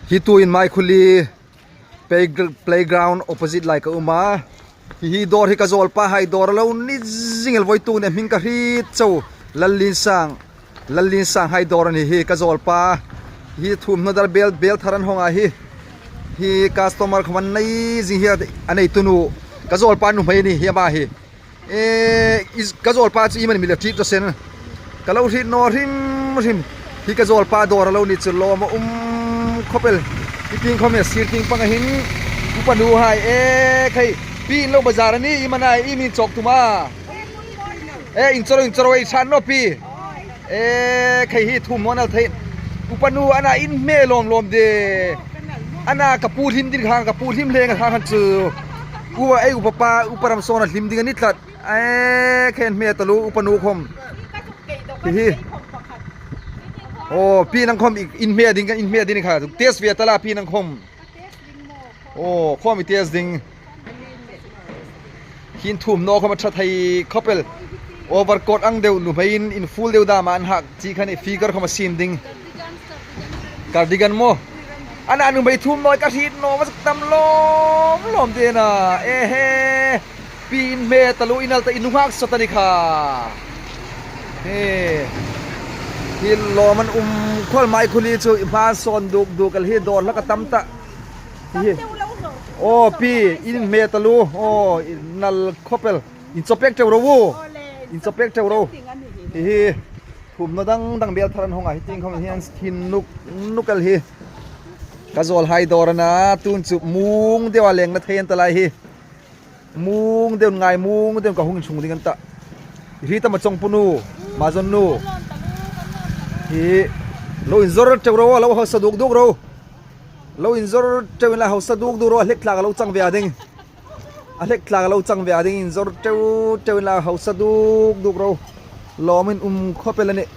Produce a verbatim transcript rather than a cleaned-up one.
Hi tuin Maikhuli play-, playground opposite lai ka um a. Hi, hi dawr hi ka zawlpa hai dawr a lo ni zing el, voituk nia hming ka hriet chau. Lallinsang, Lallinsang hai dawr a ni hi ka zawlpa. Hi thuomhnaw dal bel, bel thar an hawng a hi. Hi customer khawm an nei zing hi a, a neitu nu. Ka zawlpa nuhmei a ni hi ama hi. E, is, ka zawlpa chu iemani mi le treat ta sien. Ka lo hriet naw hrim hrim. Hi ka zawlpa dawr a lo ni chu lawm a um khawp el. Hi tieng khawm e, sir tieng pang a hin. Upa nu hai, e, khai. Pi in lo bazar a ni, iem a na, iem in chawk tum a. E, in chawr, in chawr, e, san naw pi. E, khai hi thuomhnaw nal thei. Upa nu, a na in hme lawm lawm de. A na ka pu hlim ding khan, ka pu hlim hleng khan chu. Upa, ei upa pa, upa Ramsawna hlim ding a ni tlat. E, khen hme taluo, upa nu khawm. Hi hi. Aw, pi nang khawm in hme ding, in hme ding kha. Test ve ta la pi nang khawm. Aw, khawm i test ding. Hi thuomhnaw khawm a ṭha thei khawp el. Overcoat ang deu nuhmeiin, in full deu dam an hak chi khan i figure khawm a siem ding. Cardigan maw. A na nuhmei thuomhnaw ka hriet naw, ma tam lawm lawm de na. E he. Pi in hme taluo, in nal ta, in nunghak sawt a ni kha. He. Hi lawm an um khawp el, Maikhuli chu i hma sawn duk duk el hi, dawr hlak a tam ta. Hi. Aw, pi, in hme taluo. Aw, in nal khawp el. In chaw pek ṭeu ro u. In chaw pek ṭeu ro. Hi hi. Thuomhnaw dang dang bel thar an hawng a, hi tieng khawm hian thin nuk nuk el hi. Ka zawlhai dawr a na, tun chu mung deu a lengna thei an ta lai hi. Mung deu ngai, mung deu ka hung inchhung ding an ta. Hi tama chawng pu nu, Mazawn nu. Hi lo inzawr ṭeu ro, lo hausa duk duk ro. Lo inzawr ṭeu inla hausa duk duk ro, a hlek tlak a lo chang ve a ding. A hlek tlak a lo chang ve a ding, inzawr ṭeu ṭeu inla hausa duk duk ro. Lawm an um khawp el a nih.